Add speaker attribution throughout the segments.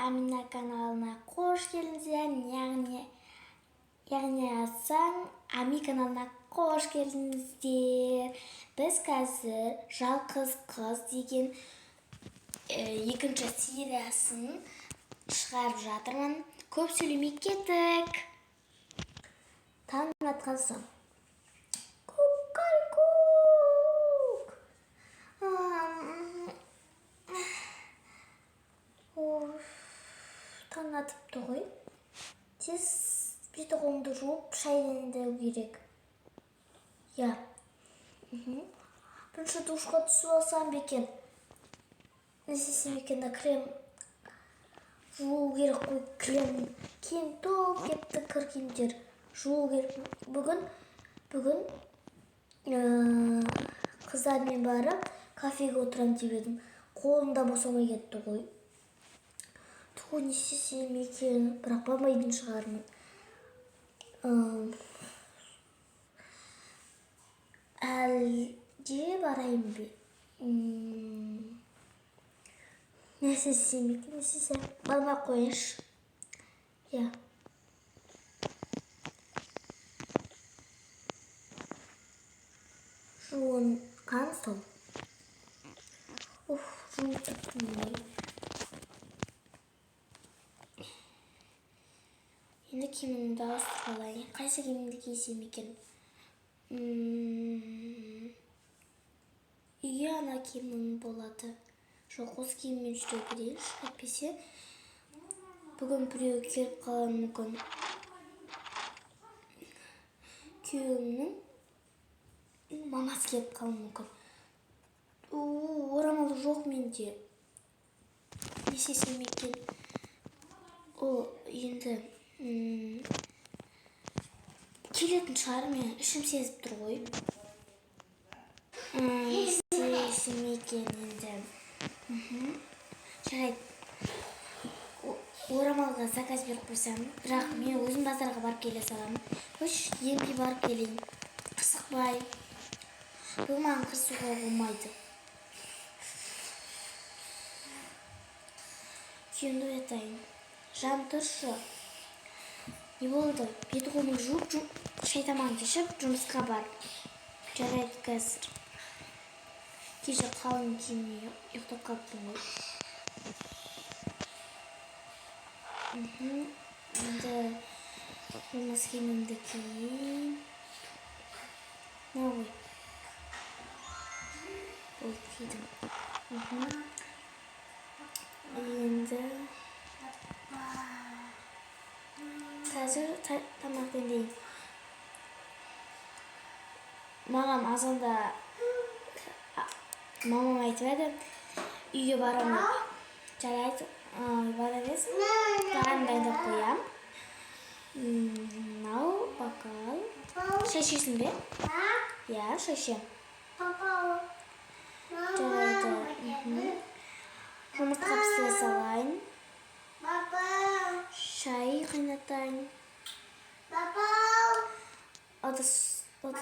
Speaker 1: Амина каналына қош келдіңіздер. Яғни айтсаң, Ами каналына қош келдіңіздер. Біз қазір Жалғыз қыз деген екінші сериясын шығарып жатырмын. Көп сөйлемей кеттік. Таң атқан соң. Кукарекук. Оф, таң атыпты ғой. Тез беті қолымды жуып, шай дайындау керек. Иә. Бірінші душқа түсіп алсам ба екен? Не істесем екен да, крем жуу керек қой, крем. Киім толып кетті, кір киімдер. Жуу керек. Бүгін қыздармен барып кафеге отырамын деп едім. Қолым да босамай кетті ғой. Ту, не істесем екен, бірақ бармайтын шығармын. Әлде барайын ба? Не істесем екен, не істесем? Бармай ақ қояйыншы. Иә. Жуынған соң. Уф, жуынып тұрмын ғой. Енді киімімді ауыстырып алайын. Қайсы киімімді кисем екен? Үйге ана киімім болады. Жоқ, осы киіммен жүре берейінші. Әйтпесе бүгін біреу келіп қалуы мүмкін. Күйеуімнің мамасы келіп қалуы мүмкін. Орамал жоқ менде. Не істесем екен? Ол енді келетін шығар, мен ішім сезіп тұр ғой. Не істесем екен енді? Жарайды. Орамалға заказ беріп қойсам, бірақ мен өзім базарға барып келе саламын. Қойшы, емге барып келейін. Қысықпай. Бүгін маған қырсуға болмайды. Күйеуімді оятайын. Жан, тұршы. Не болды? Бет қолыңды жуып, шай тамағыңды ішіп, жұмысқа бар. Жарайды, қазір. Кеше қалың киіммен ұйықтап қалыппын ғой. Енді жұмыс киімімді киейін. Мына ғой. Болды, кидім. Енді қазір тамақ дайындайын. Маған азанда мамам айтып еді, үйге барамын деп. Жарайды, бара берсін. Бәрін дайындап қоямын. Мынау бокал. Шай ішесің бе? Иә, шай ішемін. Жарайды. Жұмыртқа пісіре салайын. Шай қайнатайын. Ыдыс алмай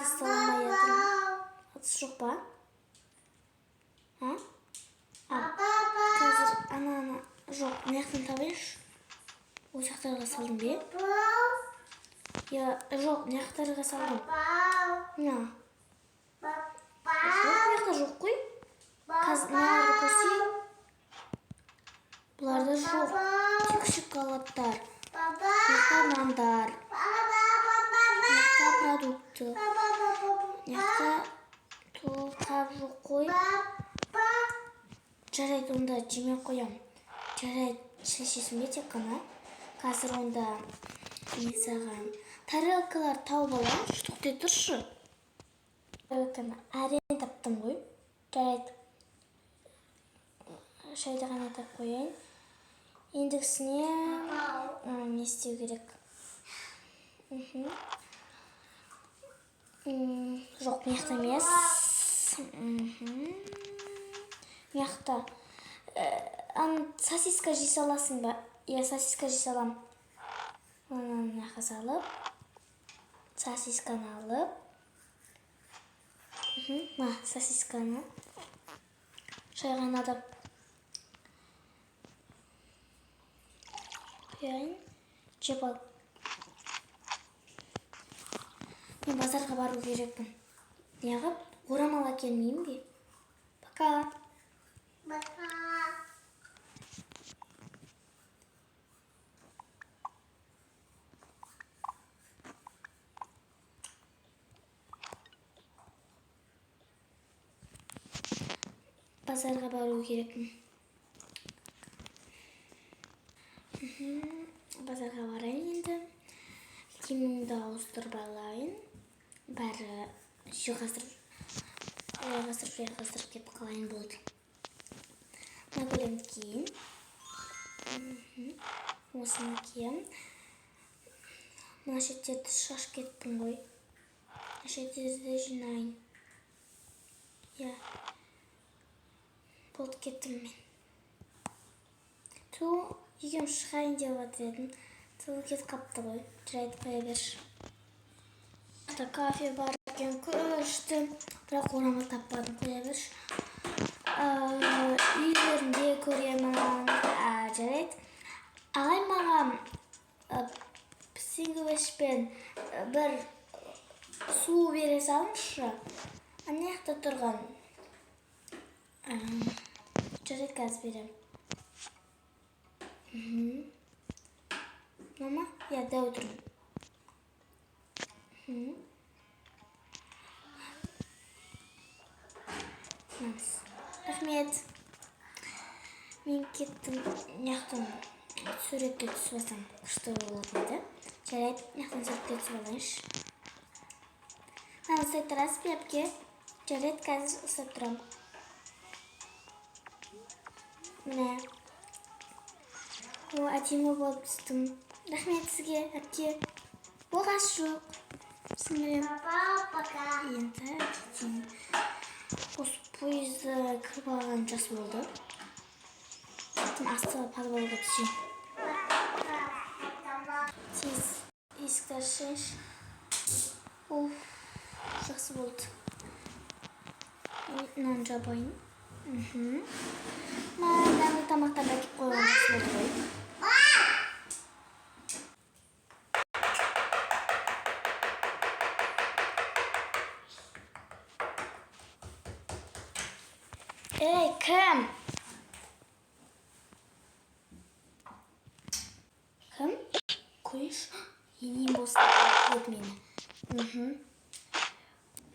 Speaker 1: жатырмын. Ыдыс жоқ па? А? Қазір ана жоқ, мына жақтан табайыншы. Ол жақтарға салдым бе? Я, жоқ, мына жақтарға салдым. Мына. Жоқ, мына жақта жоқ қой. Қазір мыналарды көрсей. Бұларда жоқ. Тек шоколадтар. Мына жақта нандар. Мына жақта продукты. Мына жақта толтап жоқ қой. Жарайды, онда жемей қоямын. Жарайды, шай ішесің бе тек қана? Қазір онда мен саған тарелкалар тауып алайыншы, тоқтай тұршы. Тарелканы әрең таптым ғой. Жарайды. Шайды қайнатып қояйын. Ендігісіне не істеу керек? Жоқ, мына жақта емес. Мына жақта. Сосиска жей саласың ба? Иә, сосиска жей саламын. Мынаны мына жаққа салып, сосисканы алып. Мына сосисканы. Шай қайнатып. Құяйын, жеп ал. Мен базарға бару керекпін. Неғып орамал әкелмеймін бе? Пока.
Speaker 2: Пока.
Speaker 1: Базарға бару керекпін. Базарға барайын енді. Киімімді ауыстырып алайын. Бәрі жиғастырып, жайғастырып кетіп қалайын болды. Мына көйлегімді киейін. Осыны киемін. Мына шеттерді шашып кеттім ғой. Мына шеттерді жинайын. Иә. Болды, кеттім мен. Ту, екеуміз шығайын деп жатыр едім. Ту, кетіп қапты ғой. Жарайды, қоя берші. Кафе бар екен, күшті. Бірақ орамал таппадым, қоя берші. Үйлерінде көремін. Жарайды. Ағай маған сэндвичпен бір су бере салыңызшы. Ана жақта тұрған. Жарайды, қазір беремін. Мама, иә, дәу тұрмын. Рахмет. Мен кеттім. Мына суретке түсіп алсам күшті болатын еді. Жарайды, мына суретке түсіп алайыншы. Мынаны ұстай тұрасыз ба, әпке? Жарайды, қазір ұстап тұрамын. Міне. О, әдемі болып түстім. Рахмет сізге, әпке. Оғаш жоқ. Сіңілім.
Speaker 2: Пока.
Speaker 1: Енді кетейін. Осы пойызда кіріп алған жас болды. Кеттім, асты подвалға түсейін. Тез есікті ашайыншы. Уф, жақсы болды. Мынаны жабайын. Мынаны тамақтарды әкеліп қойған жақсы болды ғой. Ей, кім? Кім? Көрейінші. Енем болса көреді мені.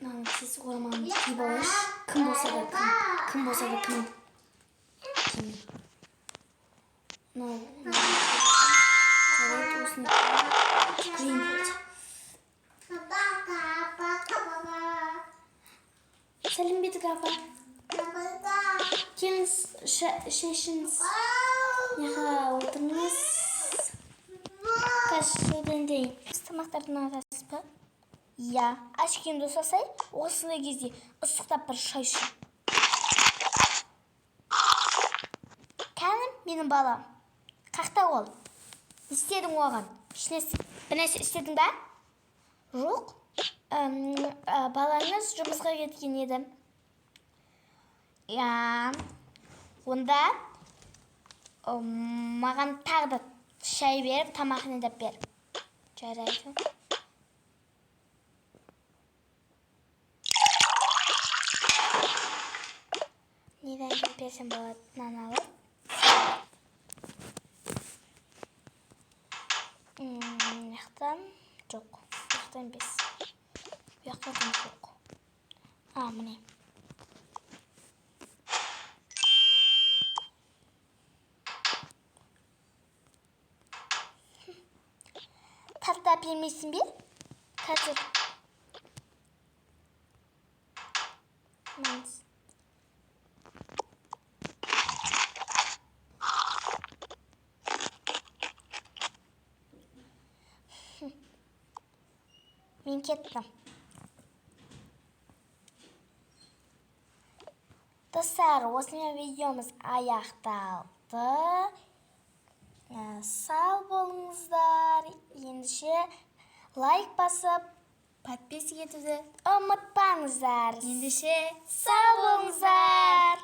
Speaker 1: Мынаны тез орамалымды киіп алайыншы. Кім болса да кім. Кім болса да кім. Кім? Мынау. Жарайды, осыны киейін болды.
Speaker 2: Пока. Пока.
Speaker 1: Сәлем бедік апа.
Speaker 2: Пока.
Speaker 1: Келіңіз, шай ішіңіз. Мына отырыңыз. Қазір шай дайындайын. Сіз тамақтарды ұнатасыз ба? Иә. Аш күйімді ұстасай, осындай кезде ыстықтап бір шай ішу. Кәнім, менің балам. Қақта ол. Не істедің оған? Бір нәрсе істедің ба? Жоқ. Балаңыз жұмысқа кеткен еді. Иә. Онда маған тағы да шай беріп, тамағын да бер. Жарайды. Не дайындап берсем болады? Мынаны алып. Мына жақтан жоқ. Бұл жақтан емес. Бұл жақта дым жоқ. А, міне. Тартап бермейсің бе? Қазір. Маңыз. Мен кеттім. Достар, осымен видеомыз аяқталды. Сау болыңыздар. Ендеше лайк басып, подписка етуді ұмытпаңыздар.
Speaker 3: Ендеше
Speaker 1: сау болыңыздар.